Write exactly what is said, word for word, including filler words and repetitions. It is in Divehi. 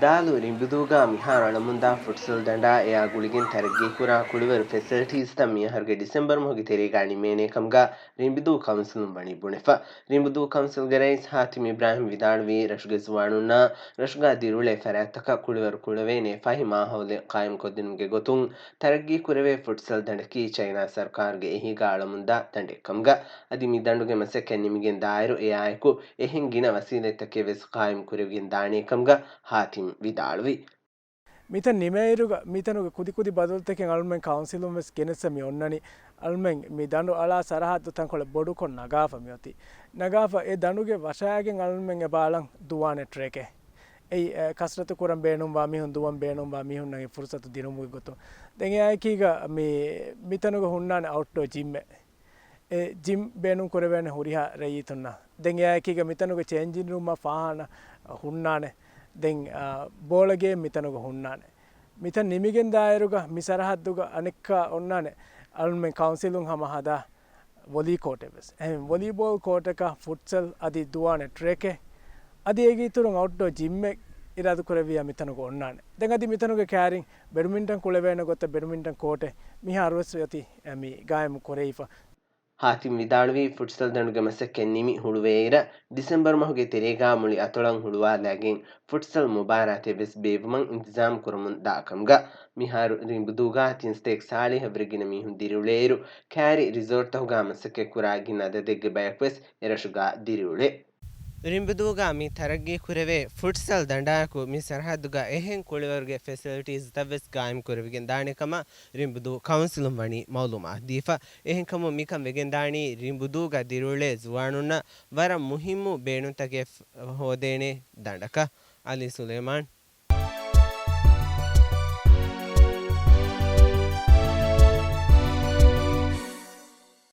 ދާލު ރިނބުދޫގަ މިހާރު އަޅަމުންދާ ފުޓްސަލް ދަނޑާ އެއާ ގުޅިގެން ތަރައްގީކުރާ ކުޅިވަރު ފެސިލިޓީސްތައް މިއަހަރުގެ ޑިސެމްބަރު މަހުގެ ތެރޭގަ ނިމޭނޭ ކަމުގަ ރިނބުދޫ ކައުންސިލުން ވަނީ ބުނެފަ. ރިނބުދޫ ކައުންސިލްގެ ރައީސް ހާތިމް އިބްރާހިމް ވިދާޅުވީ، ރަށުގެ ޒުވާނުންނާ ރަށުގަ ދިރިއުޅޭ ފަރާތްތަކަށް ކުޅިވަރު ކުޅެވޭނޭ ފަހި މާހައުލެއް ޤާއިމްކޮށްދިނުމުގެ ގޮތުން ތަރައްގީކުރެވޭ ފުޓްސަލް ދަނޑަކީ ޗައިނާ ސަރުކާރުގެ އެހީގަ އަޅަމުންދާ ދަނޑެއްކަމުގަ، އަދި މި ދަނޑުގެ މަސައްކަތް ނިމިގެން ދާއިރު އެއާއެކު އެހެން ގިނަ ވަސީލަތްތަކެއް ވެސް ޤާއިމް ކުރެވިގެން ދާނޭ ކަމުގަ ހާތިމް ވިދާޅުވި. މިތަން ނިމޭއިރުގަ މިތަނުގެ ކުދިކުދި ބަދަލުތަކެއް އަޅުމެން ކައުންސިލުން ވެސް ގެނެސް މި އޮންނަނީ. އަޅުމެން މި ދަނޑު އަޅާ ސަރަހައްދު ތަންކޮޅެއް ބޮޑުކޮށް ނަގާފަ މިއޮތީ. ނަގާފަ އެ ދަނޑުގެ ވަށާގެން އަޅުމެން އެބަ އަޅަން ދުވާނެ ޓްރެކެއް. އެއީ، އެ، ކަސްރަތު ކުރަން ބޭނުންވާ މީހުން، ދުވަން ބޭނުންވާ މީހުންނަށް އެ ފުރުސަތު ދިނުމުގެ ގޮތުން. ދެން އެއާއެކީގަ މި، މިތަނުގަ ހުންނާނެ އައުޓްޑޯ ޖިމްއެއް. އެ ޖިމް ބޭނުން ކުރެވޭނެ ހުރިހާ ރައްޔިތުންނަށް. ދެން އެއާއެކީގަ މިތަނުގެ ޗޭންޖިން ރޫމްއަށް ފާހާނަ ހުންނާނެ. ދެން، އާ، ބޯޅަގެ މިތަނުގަ ހުންނާނެ. މިތަން ނިމިގެން ދާއިރުގަ މި ސަރަހައްދުގަ އަނެއްކާ އޮންނާނެ އަޅުމެން ކައުންސިލުން ހަމަ ހަދާ ވޮލީ ކޯޓެއް ވެސް. އެހެން ވޮލީބޯލް ކޯޓަކަށް ފުޓްސަލް އަދި ދުވާނެ ޓްރެކެއް އަދި އޭގެ އިތުރުން އައުޓްޑޯ ޖިމްއެއް އިރާދަ ކުރެއްވިޔާ މިތަނުގަ އޮންނާނެ. ދެން އަދި މިތަނުގެ ކައިރިން ބެޑްމިންޓަން ކުޅެވޭނެ ގޮތަށް ބެޑްމިންޓަން ކޯޓެއް މިހާރު ވެސް އޮތީ މި ގާއިމު ކުރެވިފަ. ހާތިމް ވިދާޅުވީ، ފުޓްސަލް ދަނޑުގެ މަސައްކަތް ނިމި ހުޅުވޭއިރަށް ޑިސެމްބަރު މަހުގެ ތެރޭގާ މުޅި އަތޮޅަށް ހުޅުވާލާގެން ފުޓްސަލް މުބާރާތެއް ވެސް ބޭއްވުމަށް އިންތިޒާމް ކުރަމުން ދާ ކަމުގަ، މިހާރު ރިނބުދޫގާ ތިން ސަތޭކަ ސާޅީހަށްވުރެ ގިނަ މީހުން ދިރިއުޅޭއިރު، ކައިރި ރިސޯޓްތަކުގާ މަސައްކަތްކުރާ ގިނަ އަދަދެއްގެ ބަޔަކު ވެސް އެރަށުގާ ދިރިއުޅޭ. ރިނބުދޫގާ މި ތަރައްގީ ކުރެވޭ ފުޓްސަލް ދަނޑާއެކު މި ސަރަހައްދުގަ އެހެން ކުޅިވަރުގެ ފެސިލިޓީސްތައް ވެސް ގާއިމް ކުރެވިގެން ދާނެ ކަމަށް ރިނބުދޫ ކައުންސިލުން ވަނީ މައުލޫމާތު ދީފަ. އެހެންކަމުން މިކަން ވެގެންދާނީ ރިނބުދޫގަ ދިރިއުޅޭ ޒުވާނުންނަށް ވަރަށް މުހިއްމު ބޭނުންތަކެއް ހޯދޭނެ ދަނޑަކަށް. އަލީ ސުލޭމާން،